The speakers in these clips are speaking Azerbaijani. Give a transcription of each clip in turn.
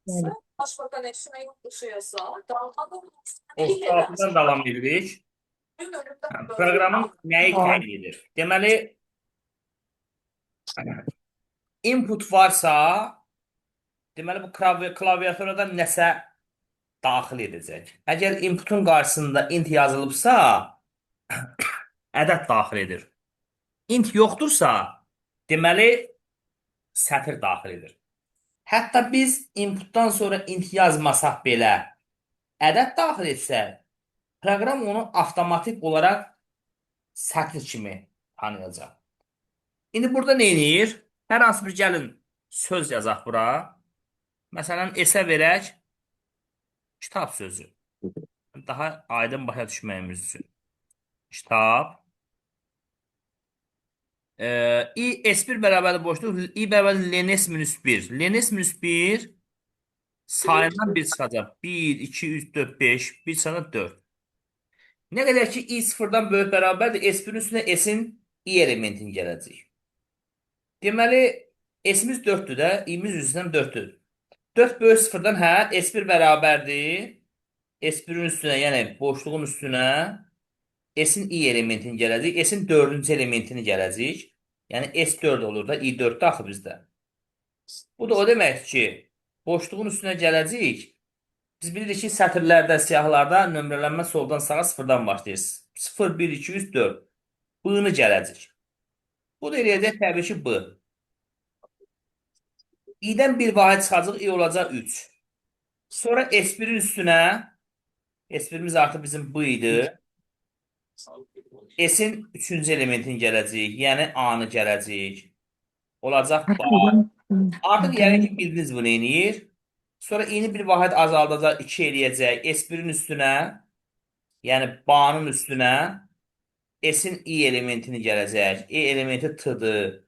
Bəli. 36-dan davam edirik. Proqramın nəyi təyin edir? Deməli, input varsa, deməli bu klaviaturadan nəsə daxil edəcək. Əgər inputun qarşısında int yazılıbsa, ədəd daxil edir. Int yoxdursa, deməli sətir daxil edir. Hətta biz inputdan sonra int yazmasaq belə, ədəd daxil etsək, proqram onu avtomatik olaraq sətir kimi tanıyacaq. İndi burada nə edir? Hər hansı bir gəlin söz yazaq bura. Məsələn, S-ə verək kitab sözü. Daha aydın başa düşməyimiz üçün. Kitab. I S1 bərabərdir boşluq. I bərabərdir LNS minus 1. LNS minus 1 sayından 1 çıxacaq. 1, 2, 3, 4, 5. 1 çıxacaq 4. Nə qədər ki i sıfırdan böyük bərabərdir, S1-in üstünə S-in i elementini gələcək. Deməli, S-imiz 4-dür də, i-miz üzündən 4-dür. 4 böyük sıfırdan, hə, S1 bərabərdir. S1-in üstünə, yəni boşluğun üstünə S-in i elementini gələcək. S-in 4-cü elementini gələcək. Yəni S4 olur da, i4-dür axı bizdə. Bu da o deməkdir ki, boşluğun üstünə gələcəyik. Biz bilirik ki, sətirlərdə, siyahılarda nömrələnmə soldan sağa sıfırdan başlayır. 0, 1, 2, 3, 4. B-ni gələcək. Bu da eləyəcək təbii ki, B. İ-dən bir vahid çıxacaq, I olacaq 3. Sonra S1-in üstünə, S1-imiz artıq bizim B idi. S-in üçüncü elementini gələcək, yəni A-nı gələcək. Olacaq B. Artıq yəqin ki, bildiniz bu nə eləyir. Sonra i-ni bir vahid azaldacaq, 2 eləyəcək. S1-in üstünə, yəni B-nın üstünə S-in i elementini gələcək. I elementi T-dır,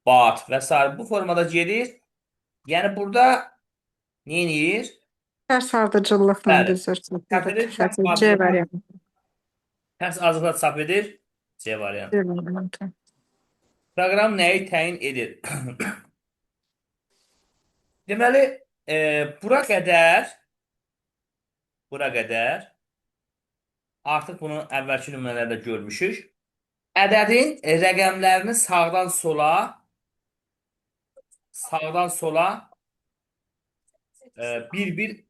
bat və s. Bu formada gedir. Yəni burada nə eləyir? Tərs ardıcıllıqla Bəli. düzür. Sətirin tərs C ardıcıllıqla variantı. tərs ardıcıllıqla çap edir. C variantı. C variantı. Proqram nəyi təyin edir? Deməli, bura qədər artıq bunu əvvəlki nümunələrdə görmüşük. Ədədin rəqəmlərini sağdan sola sağdan sola bir-bir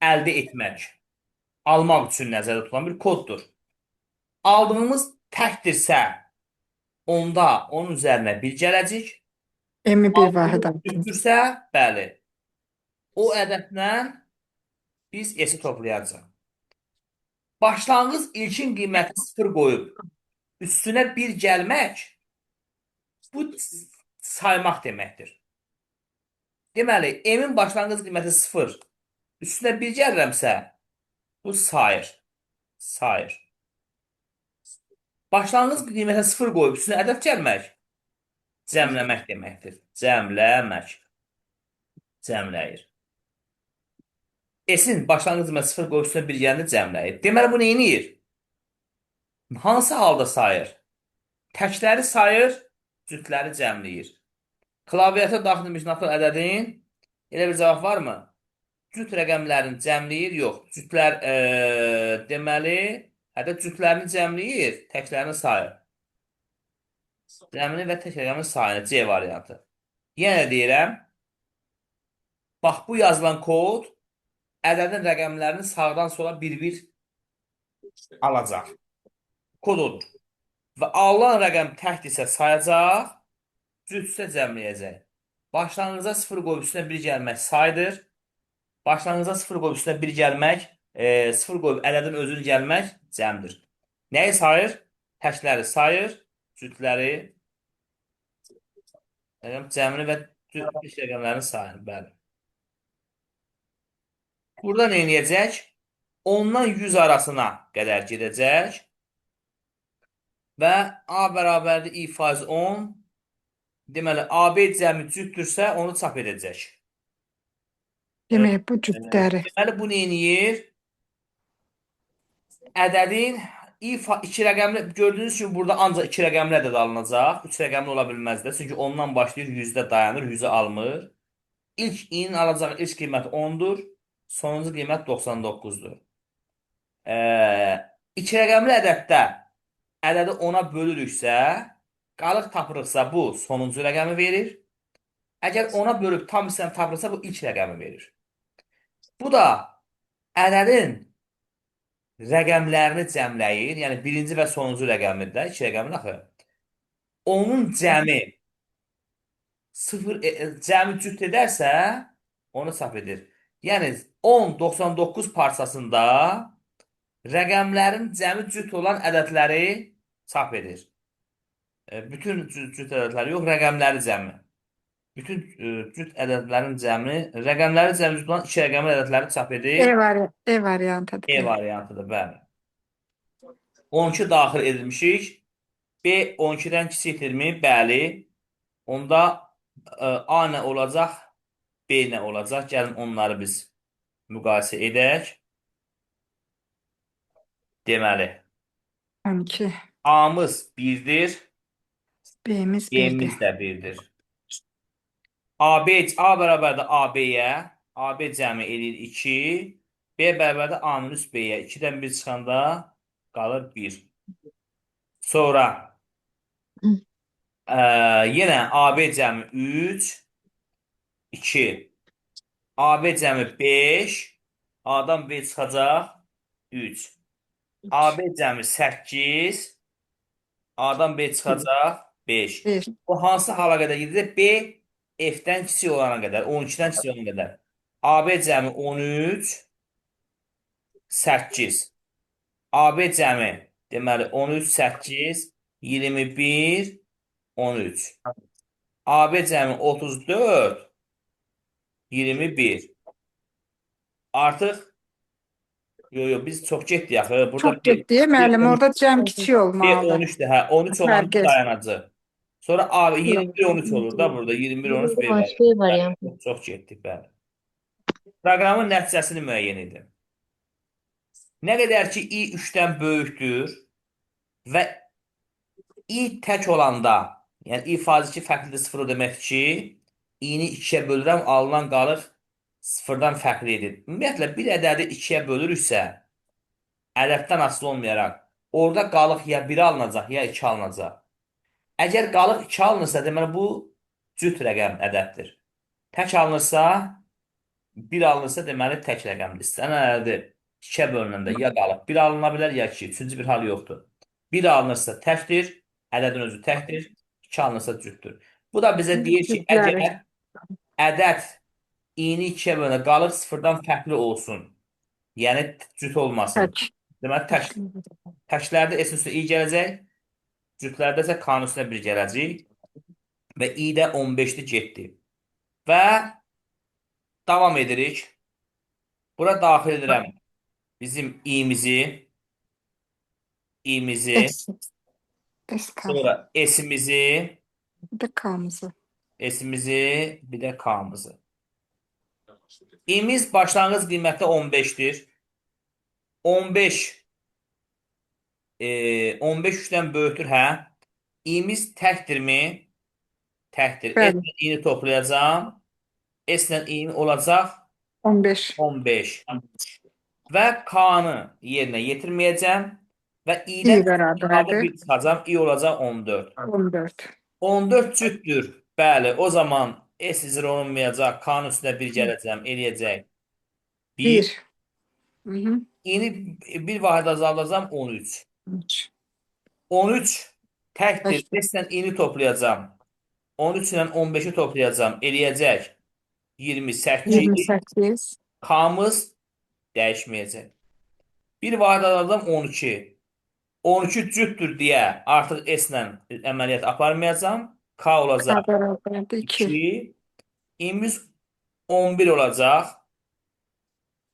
əldə etmək, almaq üçün nəzərdə tutulan bir koddur. Aldığımız təkdirsə, onda onun üzərinə bir gələcək. M bir vahid Aldığımız artır. cütdürsə, bəli, o ədədlə biz S-i toplayacaq. Başlanğıc ilkin qiyməti 0 qoyub, üstünə 1 gəlmək, bu saymaq deməkdir. Deməli, M-in başlanğıc qiyməti 0, üstünə 1 gəlirəmsə, bu sayır. Sayır. Başlanğıc qiymətə 0 qoyub üstünə ədəd gəlmək, cəmləmək deməkdir. Cəmləmək. Cəmləyir. S-in başlanğıc qiyməti 0 qoyub üstünə 1 gələndə cəmləyir. Deməli, bu nə edir? Hansı halda sayır? Təkləri sayır, cütləri cəmləyir. Klaviatura daxil edilmiş natural ədədin elə bir cavab varmı? Cüt rəqəmlərini cəmləyir, yox. Cütlər deməli, hətta cütlərini cəmləyir, təklərini sayır. Cəmini və tək rəqəmin sayını C variantı. Yenə deyirəm, bax bu yazılan kod ədədin rəqəmlərini sağdan sola bir-bir alacaq. Kod odur. Və alınan rəqəm təkdirsə sayacaq, cütsə cəmləyəcək. Başlanğıca 0 qoyub üstünə 1 gəlmək saydır. Başlanğıca 0 qoyub üstünə 1 gəlmək, 0 qoyub ədədin özünü gəlmək cəmdir. Nəyi sayır? Təkləri sayır, cütləri, cəmini və cüt rəqəmlərini sayır. Bəli. Burada nə eləyəcək? 10-dan 100 arasına qədər gedəcək. Və A bərabərdir I faiz 10. Deməli, AB cəmi cütdürsə, onu çap edəcək. Demək, bu cütləri. Deməli, bu nə eləyir? Ədədin iki rəqəmli, gördüyünüz kimi burada ancaq iki rəqəmli ədəd alınacaq. Üç rəqəmli ola bilməz də. Çünki ondan başlayır, 100-də dayanır, 100-ü almır. İlk i-nin alacağı ilk qiymət 10-dur. Sonuncu qiymət 99-dur. İki rəqəmli ədəddə ədədi 10-a bölürüksə, qalıq tapırıqsa bu sonuncu rəqəmi verir. Əgər 10-a bölüb tam hissəni tapırıqsa bu ilk rəqəmi verir. Bu da ədədin rəqəmlərini cəmləyir. Yəni birinci və sonuncu rəqəmi də iki rəqəmin axı. Onun cəmi 0 cəmi cüt edərsə onu çap edir. Yəni 10 99 parçasında rəqəmlərin cəmi cüt olan ədədləri çap edir. Bütün cüt ədədləri yox, rəqəmləri cəmi. Bütün cüt ədədlərin cəmi, rəqəmləri cəmi cüt olan iki rəqəmli ədədləri çap edir. E variantıdır. E variantıdır, bəli. 12 daxil edilmişik. B 12-dən kiçikdirmi? Bəli. Onda A nə olacaq? B nə olacaq? Gəlin onları biz müqayisə edək. Deməli, 12. A'mız 1-dir, B'miz 1'dir. B'miz də 1-dir. AB, A bərabərdir AB-yə. AB cəmi eləyir 2. B bərabərdir A minus B-yə. 2-dən 1 çıxanda qalır 1. Sonra yenə AB cəmi 3, 2. AB cəmi 5. A-dan B çıxacaq 3. AB cəmi 8. A-dan B çıxacaq 5. 5. Bu hansı hala qədər gedir? B F-dən kiçik olana qədər, 12-dən kiçik olana qədər. AB cəmi 13, 8. AB cəmi deməli 13, 8, 21, 13. AB cəmi 34, 21. Artıq yo, biz çox getdik axı. Burada Çox getdi müəllim. Orada cəm kiçik olmalıdır. B 13-dür, hə. 13 olanda Fərq et. dayanacaq. Sonra A 21 13 olur da burada 21 13 B var. B variantı. Çox, çox getdik, bəli. Proqramın nəticəsini müəyyən edin. Nə qədər ki i 3-dən böyükdür və i tək olanda, yəni i faiz 2 fərqlidir 0 o deməkdir ki, i-ni 2-yə bölürəm, alınan qalıq 0-dan fərqli edir. Ümumiyyətlə, bir ədədi 2-yə bölürüksə, ədəddən asılı olmayaraq, orada qalıq ya 1 alınacaq, ya 2 alınacaq. Əgər qalıq 2 alınırsa, deməli bu cüt rəqəm ədəddir. Tək alınırsa, 1 alınırsa, deməli tək rəqəmdir. İstənilən ədədi 2-yə bölünəndə ya qalıq 1 alına bilər, ya 2. Üçüncü bir hal yoxdur. 1 alınırsa təkdir, ədədin özü təkdir, 2 alınırsa cütdür. Bu da bizə deyir ki, əgər ədəd i-ni 2-yə bölünəndə qalıq 0-dan fərqli olsun, yəni cüt olmasın. Tək. Deməli tək. Təklərdə S-in üstünə i gələcək, cütlərdə isə K-nın üstünə 1 gələcək və i də 15-dir getdi. Və davam edirik. Bura daxil edirəm bizim i-mizi, i-mizi, S. SK. sonra S-imizi, Bir də K'mızı. S-imizi, bir də K-mızı. İ-miz başlanğıc qiyməti 15-dir. 15 15 3-dən böyükdür, hə? İ-miz təkdirmi? Təkdir. S Bəli. ilə i-ni toplayacağam. S ilə i olacaq 15. 15. Və K-nı yerinə yetirməyəcəm. Və İ i-dən bərabərdir. 1 çıxacağam. I olacaq 14. 14. 14 cütdür. Bəli, o zaman S icra olunmayacaq. K-nın üstünə 1 gələcəm, eləyəcək. 1. 1. Hı-hı. İni bir vahid azaldacağam 13. 3. 13 təkdir. Təkdir. S ilə ini toplayacağam. 13 ilə 15-i toplayacağam. Eləyəcək 28. 28. K-mız dəyişməyəcək. Bir vahid azaldacağam 12. 12 cütdür deyə artıq S ilə əməliyyat aparmayacağam. K K olacaq bərabərdir 2. 2. İmiz 11 olacaq.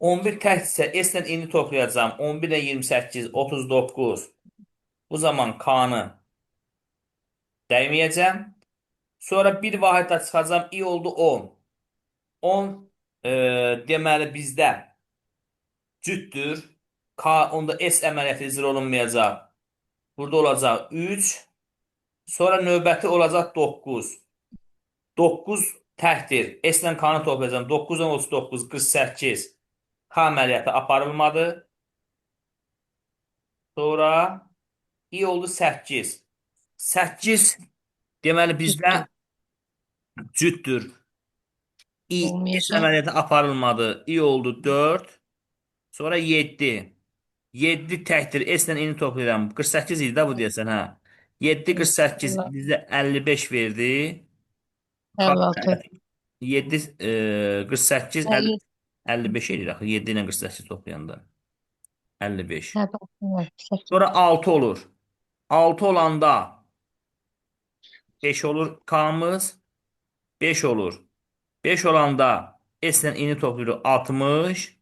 11 təkdirsə S ilə ini toplayacağam. 11 ilə 28, 39. Bu zaman K-nı dəyməyəcəm. Sonra bir vahid də çıxacağam. I oldu 10. 10 deməli bizdə cütdür. K onda S əməliyyatı icra olunmayacaq. Burada olacaq 3. Sonra növbəti olacaq 9. 9 Təkdir. S ilə K-nı toplayacağam. 9-dan 39, 48. K əməliyyatı aparılmadı. Sonra I oldu 8. 8 deməli bizdə Cütdür. cütdür. I S Olmayacaq. əməliyyatı aparılmadı. I oldu 4. Sonra 7. 7 təkdir. S ilə I-ni toplayıram. 48 idi də bu deyəsən, hə. 7 48 bizə 55 verdi. K 56. 7 48 Hə, 55 edir axı. 7 ilə 48 toplayanda. 55. Hə, 8. Sonra 6 olur. 6 olanda 5 olur K-mız. 5 olur. 5 olanda S ilə I-ni toplayırıq 60.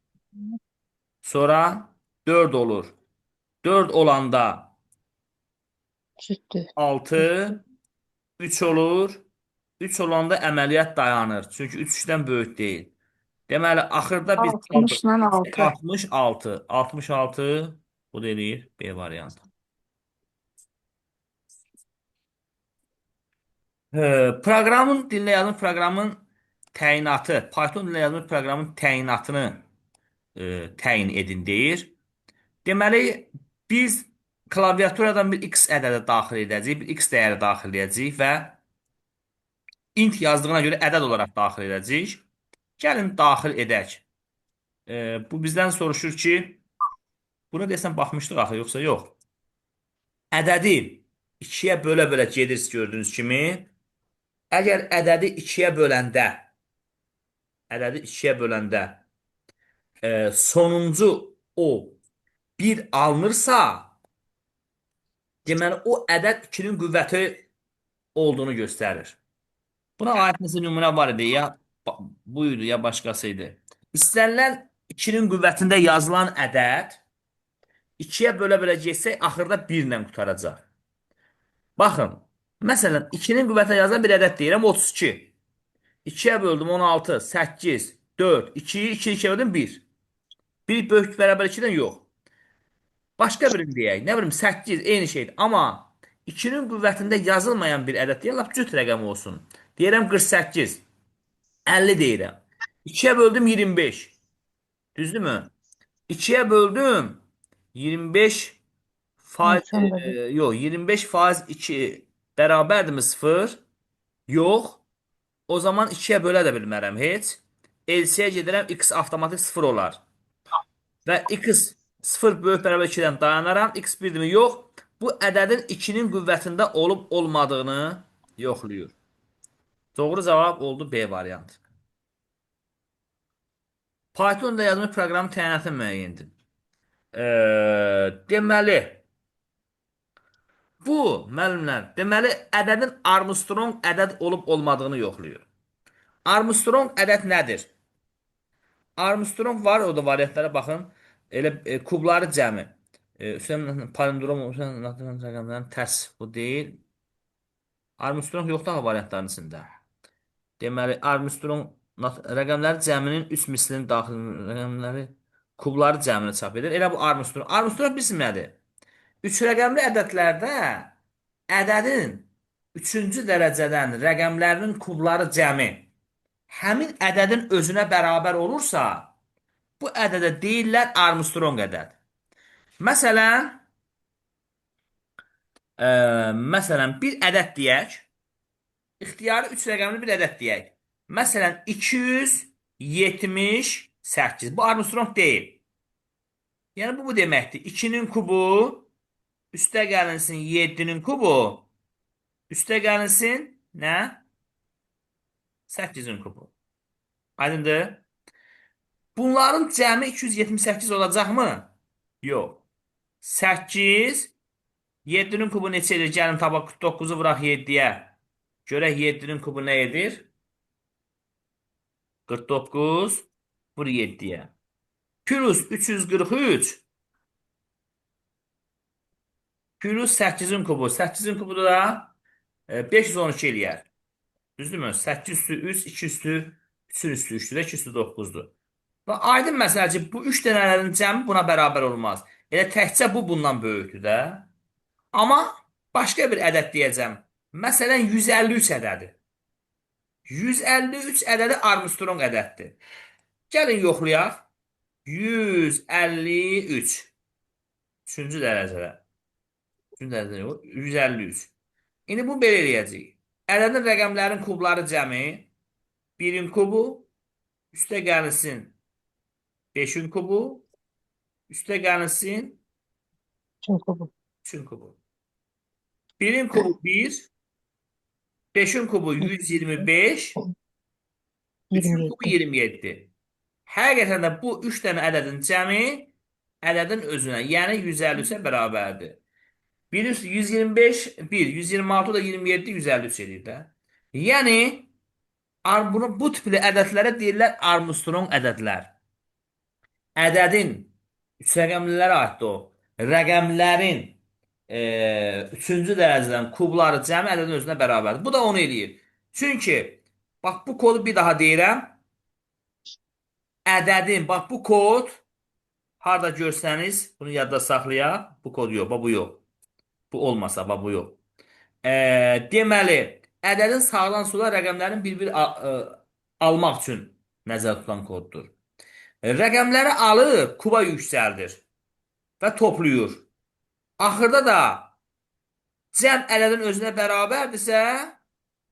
Sonra 4 olur. 4 olanda Cütdür. 6, 3 olur. 3 olanda əməliyyat dayanır. Çünki 3 3-dən böyük deyil. Deməli, axırda biz aldıq 60 ilə 6. 66. 66 bu da eləyir B variantı. Proqramın dilinə yazılmış proqramın təyinatı, Python dilinə yazılmış proqramın təyinatını təyin edin deyir. Deməli, biz klaviaturadan bir x ədədi daxil edəcəyik, bir x dəyəri daxil edəcəyik və int yazdığına görə ədəd olaraq daxil edəcəyik. Gəlin daxil edək. Bu bizdən soruşur ki, buna desən baxmışdıq axı, yoxsa yox. Ədədi 2-yə bölə-bölə gedirsiniz gördüyünüz kimi. Əgər ədədi 2-yə böləndə, ədədi 2-yə böləndə sonuncu o 1 alınırsa, deməli o ədəd 2-nin qüvvəti olduğunu göstərir. Buna aid nəsə nümunə var idi, ya bu idi, ya başqası idi. İstənilən 2-nin qüvvətində yazılan ədəd 2-yə bölə-bölə getsək, axırda 1 ilə qurtaracaq. Baxın, məsələn, 2-nin qüvvətində yazılan bir ədəd deyirəm, 32. 2-yə böldüm 16, 8, 4, 2-yi 2-yi 2-yə böldüm 1. 1 böyük bərabər 2-dən yox. Başqa birini deyək, nə bilim 8 eyni şeydir. Amma 2-nin qüvvətində yazılmayan bir ədəd deyək, lap cüt rəqəm olsun. Deyirəm 48, 50 deyirəm. 2-yə böldüm 25. Düzdürmü? 2-yə böldüm 25 faiz, Mümkün deyil. yox, 25 faiz 2 bərabərdirmi 0? Yox. O zaman 2-yə bölə də bilmərəm heç. Else-yə gedirəm, x avtomatik 0 olar. Və x 0 böyük bərabər 2-dən dayanaram. X 1-dirmi? Yox. Bu ədədin 2-nin qüvvətində olub olmadığını yoxlayır. Doğru cavab oldu B variantı. Pythonda yazılmış proqramın təyinatı müəyyən edin. Deməli, bu müəllimlər, deməli ədədin Armstrong ədəd olub olmadığını yoxlayır. Armstrong ədəd nədir? Armstrong var, o da variantlara baxın. Elə kubları cəmi. Üstən palindrom, üstən rəqəmlərin tərs bu deyil. Armstrong yoxdur axı variantların içində. Deməli, Armstrong rəqəmləri cəminin 3 mislinin daxil rəqəmləri kubları cəmini çap edir. Elə bu Armstrong. Armstrong bilsin nədir? 3 rəqəmli ədədlərdə ədədin 3-cü dərəcədən rəqəmlərinin kubları cəmi həmin ədədin özünə bərabər olursa, bu ədədə deyirlər Armstrong ədəd. Məsələn, məsələn bir ədəd deyək, ixtiyari 3 rəqəmli bir ədəd deyək. Məsələn, 278. Bu Armstrong deyil. Yəni bu deməkdir. 2-nin kubu üstə gəlinsin 7-nin kubu üstə gəlinsin nə? 8-in kubu. Aydındır? Bunların cəmi 278 olacaqmı? Yox. 8 7-nin kubu neçə edir? Gəlin tapaq 49-u vuraq 7-yə. Görək 7-nin kubu nə edir? 49 vur 7-yə. Plus 343 plus 8-in kubu. 8-in kubu da 512 eləyər. Düzdürmü? 8 üstü 3, 2 üstü 3-ün üstü 3-dür, 2 üstü 9-dur. Və aydın məsələ ki, bu 3 dənələrin cəmi buna bərabər olmaz. Elə təkcə bu bundan böyükdür də. Amma başqa bir ədəd deyəcəm. Məsələn, 153 ədədi. 153 ədədi Armstrong ədəddir. Gəlin yoxlayaq. 153. Üçüncü dərəcədə. Üçüncü dərəcədə yox, 153. İndi bu belə eləyəcəyik. Ədədin rəqəmlərin kubları cəmi 1-in kubu üstə gəlinsin 5-in kubu üstə gəlinsin 3-ün kubu. 3-ün kubu. 1-in kubu 1, 5-in kubu 125, 3-ün kubu 27. 27. Həqiqətən də bu 3 dənə ədədin cəmi ədədin özünə, yəni 153-ə bərabərdir. 1, 125, 1, 126 da 27, 153 eləyir də. Yəni, bunu, bu tipli ədədlərə deyirlər Armstrong ədədlər. Ədədin, üç rəqəmlilərə aiddir o. Rəqəmlərin üçüncü dərəcədən kubları cəmi ədədin özünə bərabərdir. Bu da onu eləyir. Çünki, bax bu kodu bir daha deyirəm. Ədədin, bax bu kod harda görsəniz, bunu yadda saxlayaq. Bu kod yox, bax bu yox. Bu olmasa, bax bu yox. Deməli, ədədin sağdan sola rəqəmlərin bir-bir almaq üçün nəzərdə tutulan koddur. Rəqəmləri alır, kuba yüksəldir və toplayır. Axırda da cəm ədədin özünə bərabərdirsə,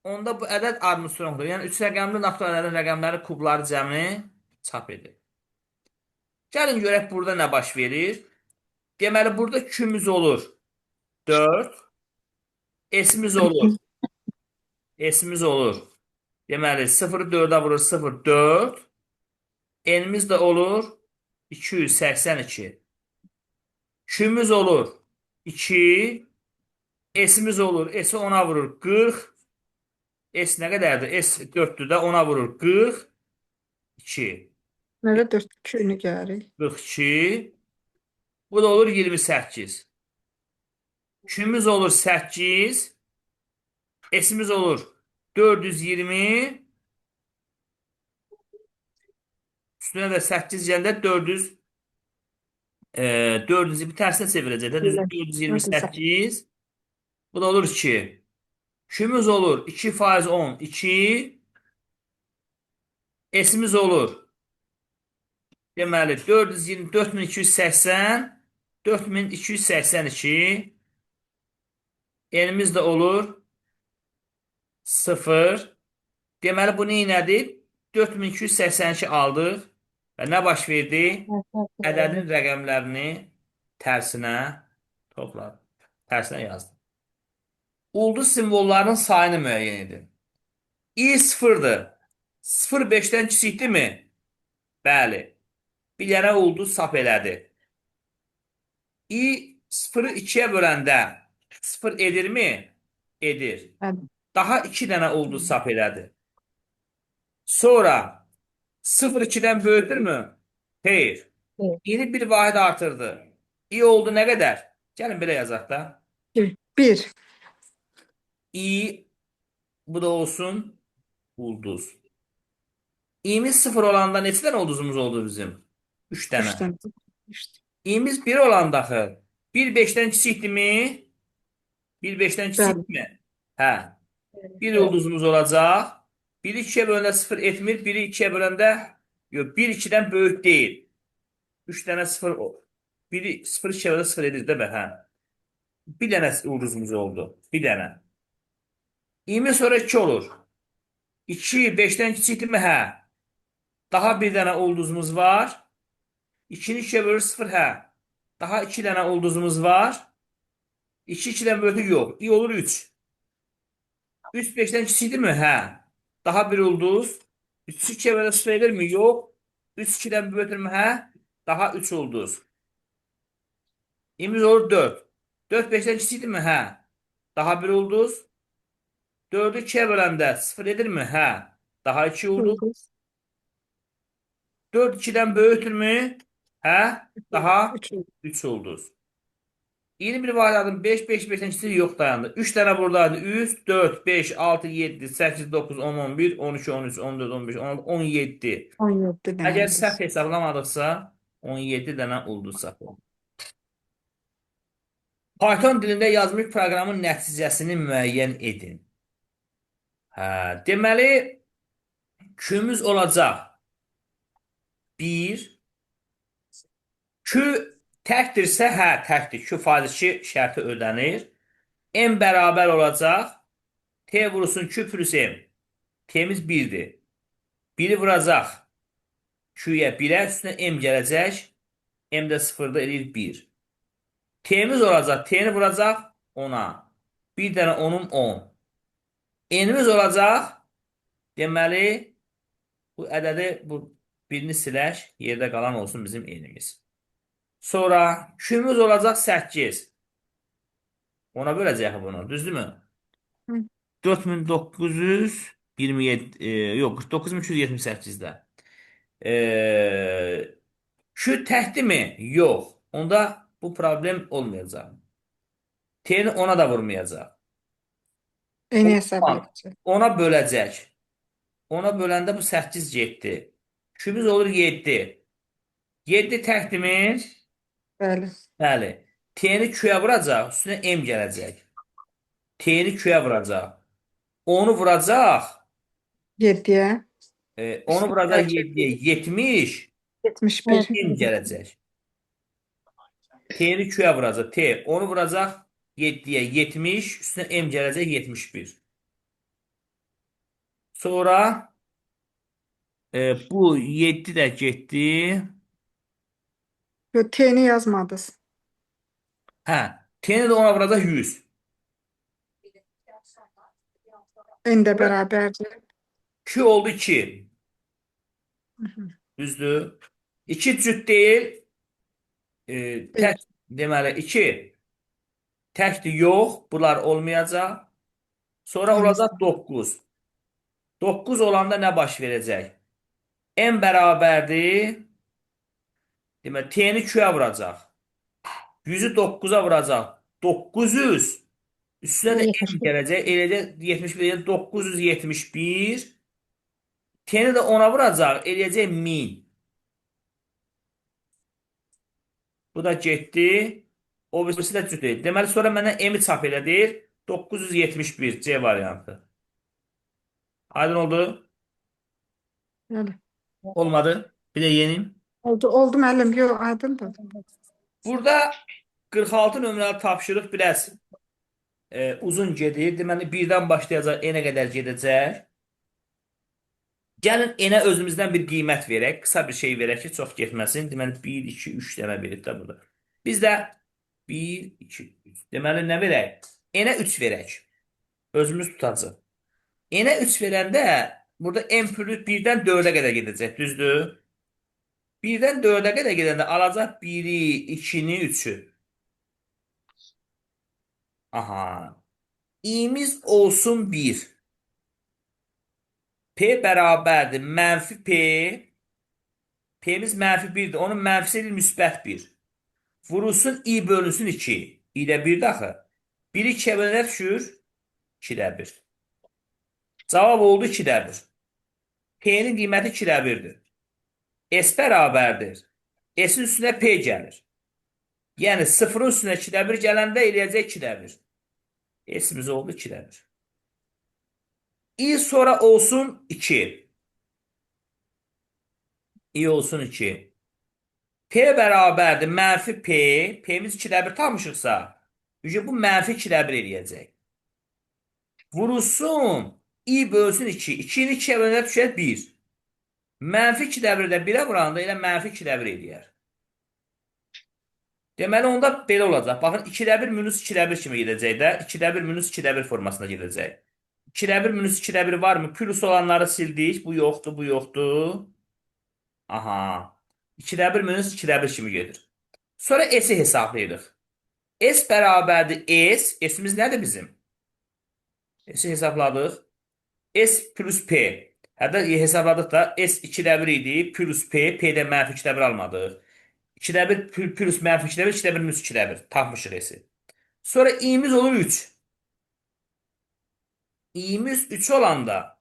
onda bu ədəd Armstrongdur. Yəni 3 rəqəmli natural ədədin rəqəmləri kubları cəmini çap edir. Gəlin görək burada nə baş verir. Deməli, burada Q-miz olur 4, S-imiz olur. S-imiz olur. Deməli, 0-ı 4-ə vurur 0, 4. N-imiz də olur 282. Q-miz olur 2. S-imiz olur. S-i 10-a vurur 40. S nə qədərdir? S 4-dür də 10-a vurur 42. Nerede 4 Q'nü gəlir? 42. Bu da olur 28. Q'miz olur 8. S'imiz olur 420. Üstünə də 8 gələndə 400 400 bir tərsinə çevirəcək də. Düz Elə. 428. Bu da olur 2. Q'miz olur 2 faiz 10 2. S'imiz olur. Deməli 420 4280 4282. N'imiz də olur 0. Deməli bu nə elədi? 4282 aldıq və nə baş verdi? Ədədin rəqəmlərini tərsinə topladı. Tərsinə yazdı. Ulduz simvollarının sayını müəyyən edin. I sıfırdır. 0 5-dən kiçikdirmi? Bəli. Bir dənə ulduz sap elədi. I 0-ı 2-yə böləndə 0 edirmi? Edir. Bəli. Daha 2 dənə ulduz sap elədi. Sonra 0 2-dən böyükdürmü? Xeyr. Xeyr. İni bir vahid artırdı. I oldu nə qədər? Gəlin belə yazaq da. 1. I bu da olsun ulduz. İ'miz 0 olanda neçə dənə ulduzumuz oldu bizim? 3 3 dənə. dənə. 3. İ'miz 1 olanda axı 1 5-dən kiçikdirmi? 1 5-dən Bəli. kiçikdirmi? Hə. Bir ulduzumuz olacaq. 1-i 2-yə böləndə 0 etmir. 1-i 2-yə böləndə yox, 1 2-dən böyük deyil. 3 dənə 0 1-i 0 2-yə böləndə 0 edir değil mi? Hə. Bir dənə ulduzumuz oldu. Bir dənə. İ'miz sonra 2 olur. 2 5-dən kiçikdirmi? Hə. Daha bir dənə ulduzumuz var. 2-ni 2-yə bölür 0, hə. Daha 2 dənə ulduzumuz var. 2 2-dən böyüklük yox. I olur 3. 3 5-dən kiçikdirmi? Hə. Daha bir ulduz. 3 2-yə böləndə 0 edirmi? Yox. 3 2-dən böyükdürmü? Hə. Daha 3 ulduz. İ'miz olur 4. 4 5-dən kiçikdirmi? Hə. Daha bir ulduz. 4-ü 2-yə böləndə 0 edirmi? Hə. Daha 2 ulduz. Ulduz. 4 2-dən böyükdürmü? Hə. Daha 3. 3 ulduz. 21 vahid adım 5, 5, 5-dən kiçik yox dayandı. 3 dənə buradaydı. 3, 4, 5, 6, 7, 8, 9, 10, 11, 12, 13, 14, 15, 16, 17. 17 dənə Əgər ulduz. səhv hesablamadıqsa 17 dənə ulduz səhv oldu. Python dilində yazılmış proqramın nəticəsini müəyyən edin. Hə, deməli Q-miz olacaq 1. Q təkdirsə, hə, təkdir. Q faiz 2 şərti ödənir. M bərabər olacaq. T vurulsun Q plus M. T'miz 1-dir. 1-i vuracaq. Q-yə 1-ə, üstünə M gələcək. M də 0-da eləyir 1. T'miz olacaq. T-ni vuracaq 10-a. Bir dənə 10-um 10. N'imiz olacaq. Deməli, bu ədədi bu birini silək, yerdə qalan olsun bizim n'imiz. Sonra Q-miz olacaq 8. Ona böləcək bunu, düzdürmü? Hı. 4927, yox, 49378-də. Q təkdirmi? Yox. Onda bu problem olmayacaq. T-ni ona da vurmayacaq. Eyni hesab edəcək. Ona böləcək. Ona böləndə bu 8 getdi. Q-miz olur 7. 7 təkdirmi? Bəli. Bəli. T-ni Q-yə vuracaq, üstünə M gələcək. T-ni Q-yə vuracaq. Onu vuracaq. 7-yə. Onu vuracaq 7-yə 70. 71. M gələcək. T-ni Q-yə vuracaq. T. Onu vuracaq 7-yə 70. Üstünə M gələcək 71. Sonra bu 7 də getdi. Yo, T-ni yazmadınız. Hə, T-ni də ona vuracaq 100. N də bərabərdir. Q oldu 2. Düzdür? 2 cüt deyil. Tək, deməli 2 təkdir, yox. Bunlar olmayacaq. Sonra olacaq 9. 9 olanda nə baş verəcək? M bərabərdir. Deməli, T-ni Q-yə vuracaq. 100-ü 9-a vuracaq. 900. Üstünə də M gələcək. Eləcək 71, eləyəcək 971. T-ni də 10-a vuracaq. Eləyəcək 1000. Bu da getdi. O birisi də cüt deyil. Deməli, sonra mənə M-i çap elədir. 971 C variantı. Aydın oldu? Bəli. Olmadı. Bir də yenim. Oldu, oldu müəllim. Yox, aydındır. Burada 46 nömrəli tapşırıq biraz uzun gedir. Deməli, birdən başlayacaq, n-ə qədər gedəcək. Gəlin n-ə özümüzdən bir qiymət verək. Qısa bir şey verək ki, çox getməsin. Deməli, 1, 2, 3 dənə verib də burada. Biz də 1, 2, 3. Deməli, nə verək? N-ə 3 verək. Özümüz tutacaq. N-ə 3 verəndə burada n pülü 1-dən 4-ə qədər gedəcək. Düzdür? 1-dən 4-ə qədər gedəndə alacaq 1-i, 2-ni, 3-ü. Aha. İ'miz olsun 1. P bərabərdir. Mənfi P. P'miz mənfi 1-dir. Onun mənfisi eləyir müsbət 1. Vurulsun I bölünsün 2. I də 1-dir axı. 1-i 2-yə böləndə düşür? 2-də 1. Cavab oldu 2-də 1. P'nin qiyməti 2-də 1-dir. S bərabərdir. S-in üstünə P gəlir. Yəni 0-ın üstünə 2-də 1 gələndə eləyəcək 2-də 1. S-imiz oldu 2-də 1. I sonra olsun 2. I olsun 2. P bərabərdir. Mənfi P. P'miz 2-də 1 tapmışıqsa, bu mənfi 2-də 1 eləyəcək. Vurulsun. I bölsün 2. 2-ni 2-yə böləndə düşər 1. Mənfi 2-də 1-də 1-ə vuranda elə mənfi 2-də 1 eləyər. Deməli, onda belə olacaq. Baxın, 2-də 1 minus 2-də 1 kimi gedəcək də. 2-də 1 minus 2-də 1 formasında gedəcək. 2-də 1 minus 2-də 1 varmı? Plus olanları sildik. Bu yoxdur, bu yoxdur. Aha. 2-də 1 minus 2-də 1 kimi gedir. Sonra S-i hesablayırıq. S bərabərdir S. S-imiz nədir bizim? S-i hesabladıq. S plus P. Hətta hesabladıq da S 2-də 1 idi. Plus P. P-də mənfi 2-də 1 almadıq. 2-də 1 plus mənfi 2-də 1, 2-də 1 minus 2-də 1. Tapmışıq S-i. Sonra İ-miz olur 3. İ-miz 3 olanda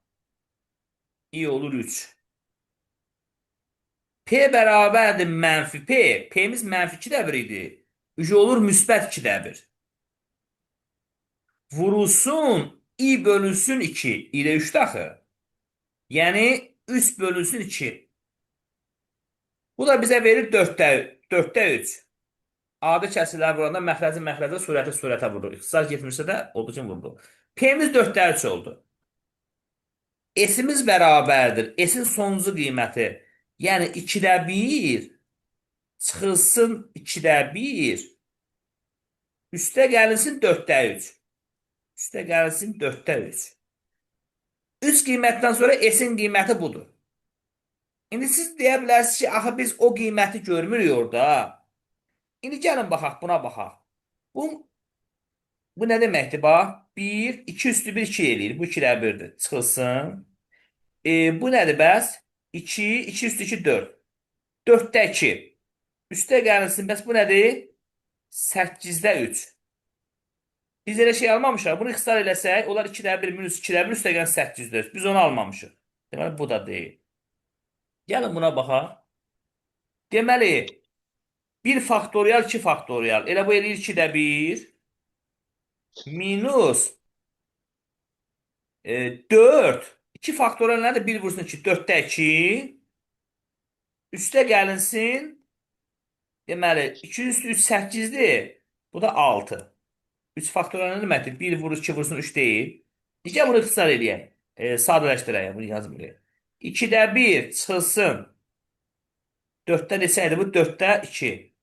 I olur 3. P bərabərdir mənfi P. P-miz mənfi 2-də 1 idi. 3 olur müsbət 2-də 1. Vurulsun I bölünsün 2. I də 3-dür axı. Yəni 3 bölünsün 2. Bu da bizə verir 4-də 3. Adi kəsirlər vuranda məxrəci məxrəcə, surəti surətə vurur. İxtisar getmirsə də olduğu kimi vurdu. P-miz 4-də 3 oldu. S-imiz bərabərdir. S-in sonuncu qiyməti, yəni 2-də 1 çıxılsın 2-də 1 üstə gəlinsin 4-də 3. Üstə gəlinsin 4-də 3. 3 qiymətdən sonra S-in qiyməti budur. İndi siz deyə bilərsiniz ki, axı biz o qiyməti görmürük orada. İndi gəlin baxaq, buna baxaq. Bu nə deməkdir? Bax, 1, 2 üstü 1, 2 eləyir. Bu 2-də 1-dir. Çıxılsın. Bu nədir bəs? 2, 2 üstü 2, 4. 4-də 2. Üstə gəlinsin. Bəs bu nədir? 8-də 3. Biz elə şey almamışıq. Bunu ixtisar eləsək, onlar 2-də 1 minus 2-də 1 üstə gəlin 8-də 3. Biz onu almamışıq. Deməli, bu da deyil. Gəlin buna baxaq. Deməli, 1 faktorial, 2 faktorial. Elə bu eləyir 2-də 1 minus 4. 2 faktorial nədir? 1 vursun 2, 4-də 2. Üstə gəlinsin. Deməli, 2 üstü 3, 8-dir. Bu da 6. 3 faktorial nə deməkdir? 1 vurur, 2 vursun, 3 deyil. Necə bunu ixtisar eləyək? Sadələşdirək. Bunu yazım buraya. 2-də 1 çıxılsın. 4-də neçə idi bu? 4-də 2.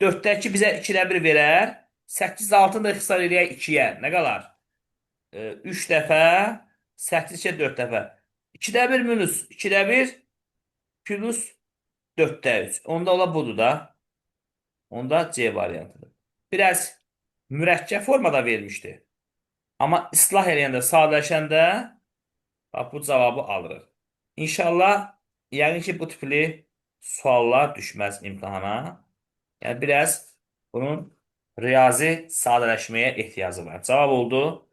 4-də 2 bizə 2-də 1 verər. 8 6-nı da ixtisar eləyək 2-yə. Nə qalar? 3 dəfə, 8 2 4 dəfə. 2-də 1 minus 2-də 1 plus 4-də 3. Onda ola budur da. Onda C variantıdır. Biraz mürəkkəb formada vermişdi. Amma islah eləyəndə, sadələşəndə bax, bu cavabı alırıq. İnşallah, yəqin ki, bu tipli suallar düşməz imtahana. Yəni, biraz bunun riyazi sadələşməyə ehtiyacı var. Cavab oldu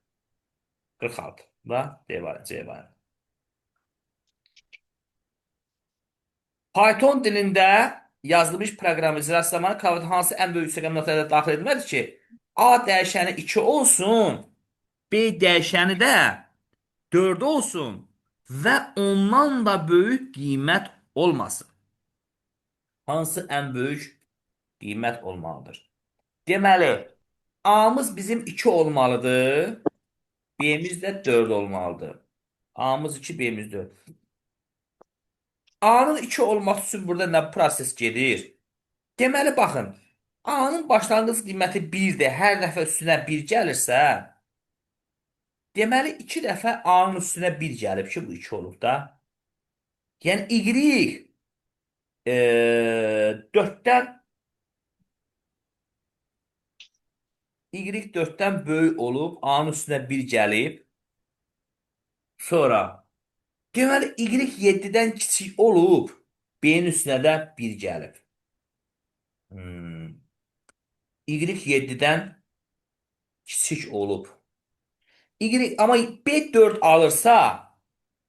46. Bu da D variantı, C variantı. Python dilində yazılmış proqram icrası zamanı klaviatura hansı ən böyük rəqəm notaya daxil edilməlidir ki, A dəyişəni 2 olsun, B dəyişəni də 4 olsun və ondan da böyük qiymət olmasın. Hansı ən böyük qiymət olmalıdır? Deməli, A-mız bizim 2 olmalıdır, B-miz də 4 olmalıdır. A-mız 2, B-miz 4. A-nın 2 olması üçün burada nə proses gedir? Deməli, baxın, A-nın başlanğıc qiyməti 1-dir. Hər dəfə üstünə 1 gəlirsə, deməli, 2 dəfə A-nın üstünə 1 gəlib ki, bu 2 olub da. Yəni, Y 4-dən Y 4-dən böyük olub, A-nın üstünə 1 gəlib. Sonra, deməli, Y 7-dən kiçik olub, B-nin üstünə də 1 gəlib. Y 7-dən kiçik olub. Y, amma B 4 alırsa,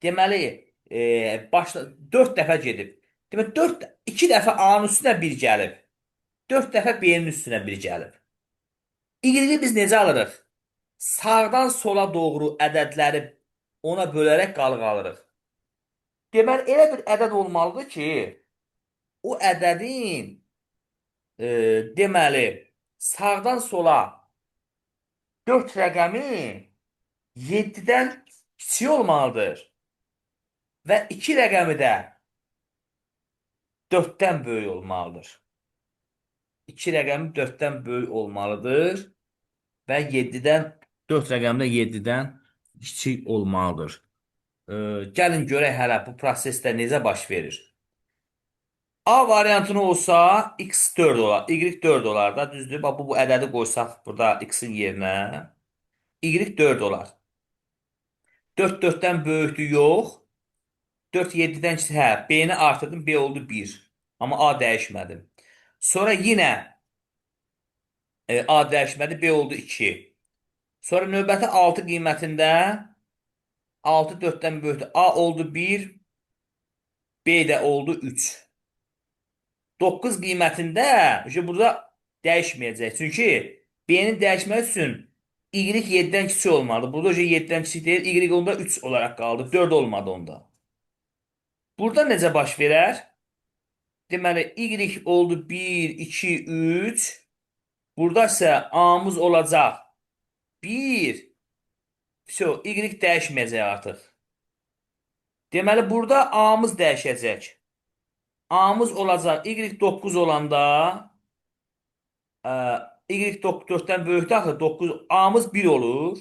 deməli, başla, 4 dəfə gedib. Deməli, 2 dəfə A-nın üstünə 1 gəlib. 4 dəfə B-nin üstünə 1 gəlib. Y-i biz necə alırıq? Sağdan sola doğru ədədləri ona bölərək qalıq alırıq. Deməli, elə bir ədəd olmalıdır ki, o ədədin deməli, sağdan sola 4 rəqəmi 7-dən kiçik olmalıdır və 2 rəqəmi də 4-dən böyük olmalıdır. 2 rəqəmi 4-dən böyük olmalıdır və 7-dən 4 rəqəmi də 7-dən kiçik olmalıdır. Gəlin görək hələ bu prosesdə necə baş verir. A variantını olsa x 4 olar, y 4 olar da, düzdür? Bax, bu ədədi qoysaq burada x-in yerinə y 4 olar. 4 4-dən böyükdür, yox. 4 7-dən kiçik, hə, B-ni artırdım, B oldu 1. Amma A dəyişmədi. Sonra yenə A dəyişmədi, B oldu 2. Sonra növbəti 6 qiymətində 6 4-dən böyükdür. A oldu 1, B də oldu 3. 9 qiymətində burada dəyişməyəcək. Çünki B-nin dəyişməsi üçün Y 7-dən kiçik olmalıdır. Burada 7-dən kiçik deyil, Y onda 3 olaraq qaldı. 4 olmadı onda. Burada necə baş verər? Deməli, Y oldu 1, 2, 3. Burada isə A-mız olacaq 1. Vso, Y dəyişməyəcək artıq. Deməli, burada A-mız dəyişəcək. A-mız olacaq Y 9 olanda Y 4-dən böyükdür axı 9, A-mız 1 olur.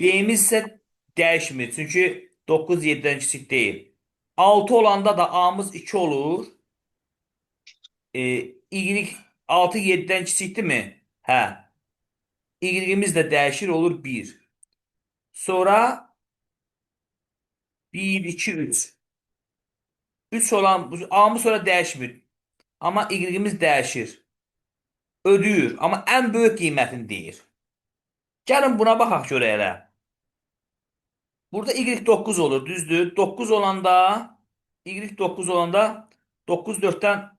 B-miz isə dəyişmir. Çünki 9 7-dən kiçik deyil. 6 olanda da A-mız 2 olur. Y 6 7-dən kiçikdirmi? Hə. Y-imiz də dəyişir, olur 1. Sonra 1, 2, 3. 3 olan A-mız sonra dəyişmir. Amma Y-imiz dəyişir. Ödəyir. Amma ən böyük qiymətini deyir. Gəlin buna baxaq görək elə. Burada Y 9 olur, düzdür? 9 olanda Y 9 olanda 9 4-dən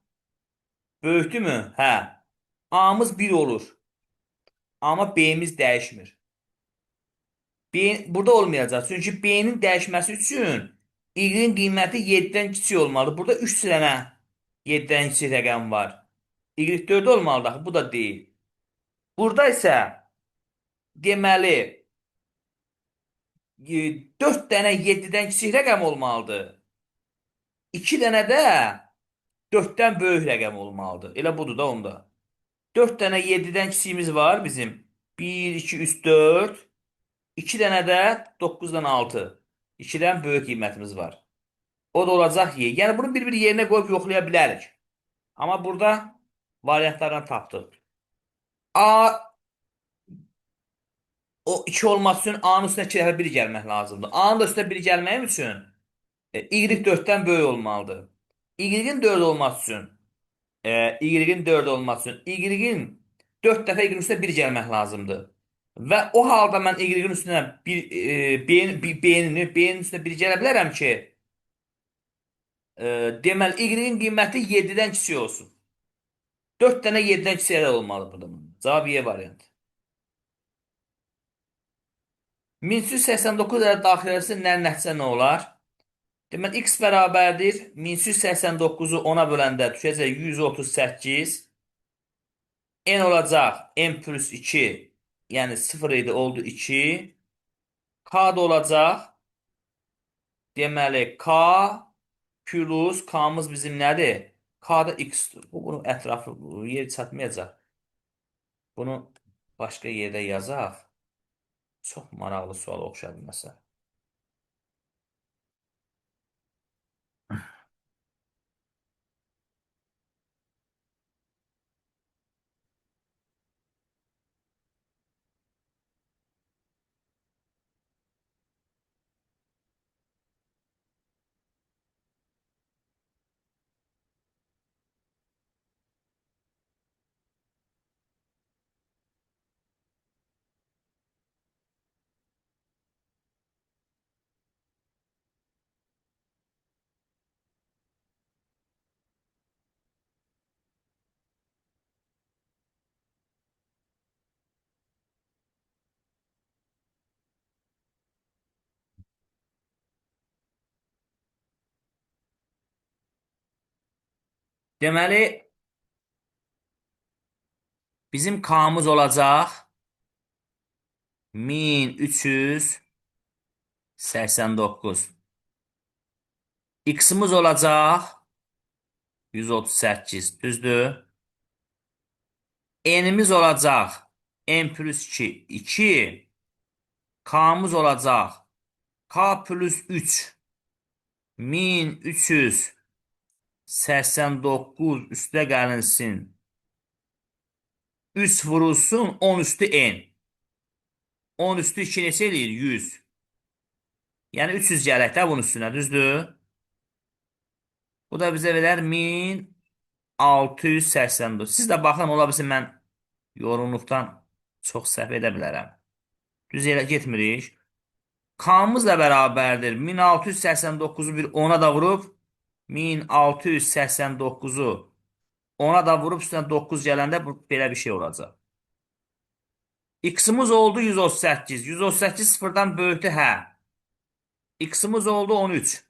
böyükdürmü? Hə. A-mız 1 olur. Amma B-miz dəyişmir. B burada olmayacaq. Çünki B-nin dəyişməsi üçün Y-in qiyməti 7-dən kiçik olmalıdır. Burada 3 dənə 7-dən kiçik rəqəm var. Y 4 olmalıdır axı, bu da deyil. Burada isə deməli 4 dənə 7-dən kiçik rəqəm olmalıdır. 2 dənə də 4-dən böyük rəqəm olmalıdır. Elə budur da onda. 4 dənə 7-dən kiçiyimiz var bizim. 1, 2, 3, 4. 2 dənə də 9-dan 6. 2-dən böyük qiymətimiz var. O da olacaq Y. Yəni bunu bir-bir yerinə qoyub yoxlaya bilərik. Amma burada variantlardan tapdıq. A o 2 olması üçün A-nın üstünə 2 dəfə 1 gəlmək lazımdır. A-nın da üstünə 1 gəlməyim üçün Y 4-dən böyük olmalıdır. Y-in 4 olması üçün Y-in 4 olması üçün Y-in 4 dəfə Y-in üstünə 1 gəlmək lazımdır. Və o halda mən Y-in üstünə bir B-nin üstünə 1 gələ bilərəm ki, deməli Y-in qiyməti 7-dən kiçik olsun. 4 dənə 7-dən kiçik ədəd olmalıdır burada. Cavab Y variantı. 1389 ədəd daxil edilsə nə nəticə nə olar? Deməli x bərabərdir 1389-u 10-a böləndə düşəcək 138. N olacaq n plus 2, yəni 0 idi, oldu 2. K da olacaq. Deməli K plus K-mız bizim nədir? K da x-dir. Bunun ətrafı yer çatmayacaq. Bunu başqa yerdə yazaq. Çox maraqlı sual oxşadı məsələ. Deməli, bizim K-mız olacaq 1389. X-imiz olacaq 138, düzdür? N-imiz olacaq N plus 2, 2. K-mız olacaq K plus 3, 1389 üstə gəlinsin. 3 vurulsun 10 üstü N. 10 üstü 2 neçə eləyir? 100. Yəni 300 gələk də bunun üstünə, düzdür? Bu da bizə verər 1684. Siz də baxın, ola bilsin mən yorğunluqdan çox səhv edə bilərəm. Düz elə getmirik. K-mız da bərabərdir. 1689-u bir 10-a da vurub 1689-u 10-a da vurub üstünə 9 gələndə bu belə bir şey olacaq. X-imiz oldu 138. 138 sıfırdan böyükdür, hə. X-imiz oldu 13.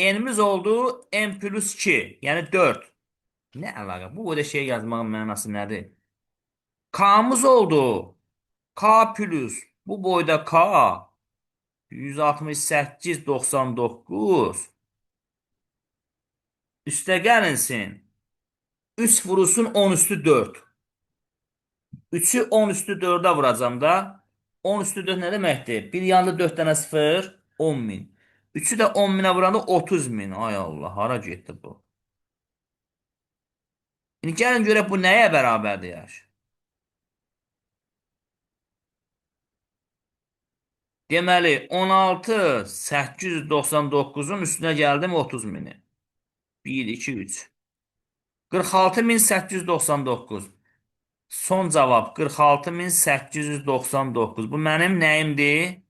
N'imiz oldu n plus 2, yəni 4. Nə əlaqə? Bu qədər şey yazmağın mənası nədir? K'mız oldu. K plus bu boyda K 168,99 üstə gəlinsin. 3 vurulsun 10 üstü 4. 3-ü 10 üstü 4'e vuracağım da. 10 üstü 4 nə deməkdir? Bir yanda 4 dənə 0, 10 min. 3-ü də 10 minə vuranda 30 min. Ay Allah, hara getdi bu? İndi gəlin görək bu nəyə bərabərdir yaş? Deməli, 16 899-un üstünə gəldim 30 mini. 1, 2, 3. 46.899. Son cavab 46.899. Bu mənim nəyimdir?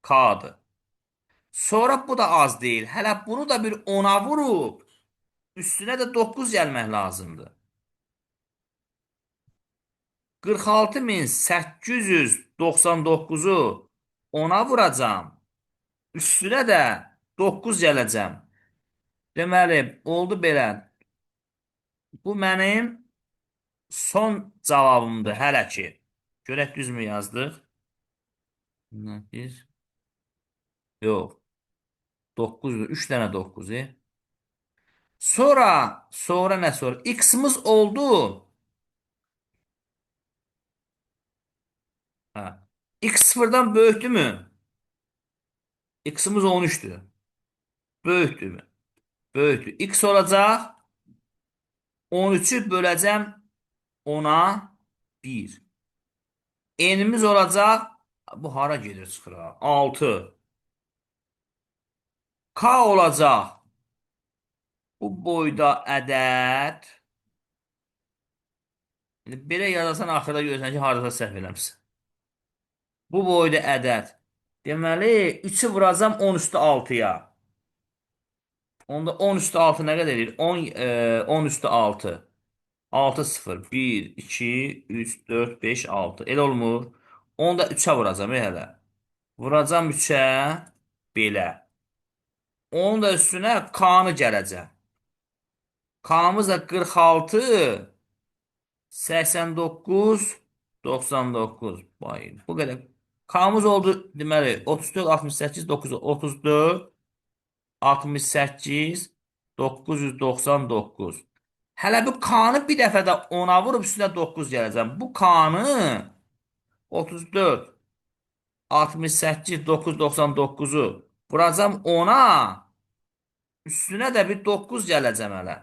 K-dır. Sonra bu da az deyil. Hələ bunu da bir 10-a vurub, üstünə də 9 gəlmək lazımdır. 46.899-u 10-a vuracağam. Üstünə də 9 gələcəm. Deməli, oldu belə. Bu mənim son cavabımdır hələ ki. Görək düzmü yazdıq? Bir. Yox. 9'dur. 3 dənə 9. Sonra nə sonra? X-imiz oldu. Ha. X sıfırdan böyükdür mü? X-imiz 13'dür. Böyükdür mü? Böyükdür. X olacaq. 13'ü böləcəm 10'a 1. N'imiz olacaq. Bu hara gedir çıxır ha? 6. K olacaq. Bu boyda ədəd. İndi belə yazarsan axırda görürsən ki, hardasa səhv eləmişsən. Bu boyda ədəd. Deməli, 3-ü vuracam 10 üstü 6-ya. Onda 10 üstü 6 nə qədər edir? 10 üstü 6. 6 0. 1, 2, 3, 4, 5, 6. Elə olmur. Onu da 3-ə vuracam hələ. Vuracam 3-ə belə. Onun da üstünə K-nı gələcəm. K-mız da 46, 89, 99. Vay, bu qədər. K-mız oldu deməli 34, 68, 9, 34, 68, 999. Hələ bu K-nı bir dəfə də 10-a vurub üstünə 9 gələcəm. Bu K-nı 34, 68, 999-u vuracam 10-a, üstünə də bir 9 gələcəm hələ.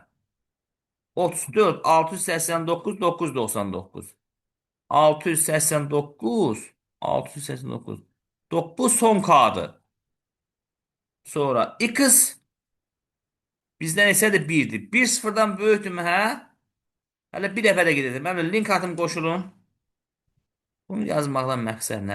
34, 689, 999. 689, 689. Bu son K'dır. Sonra X bizdən isə də 1-dir. 1 sıfırdan böyükdürmü, hə? Hələ bir dəfə də gedəcəm. Mən link atım qoşulun. Bunu yazmaqdan məqsəd nədir?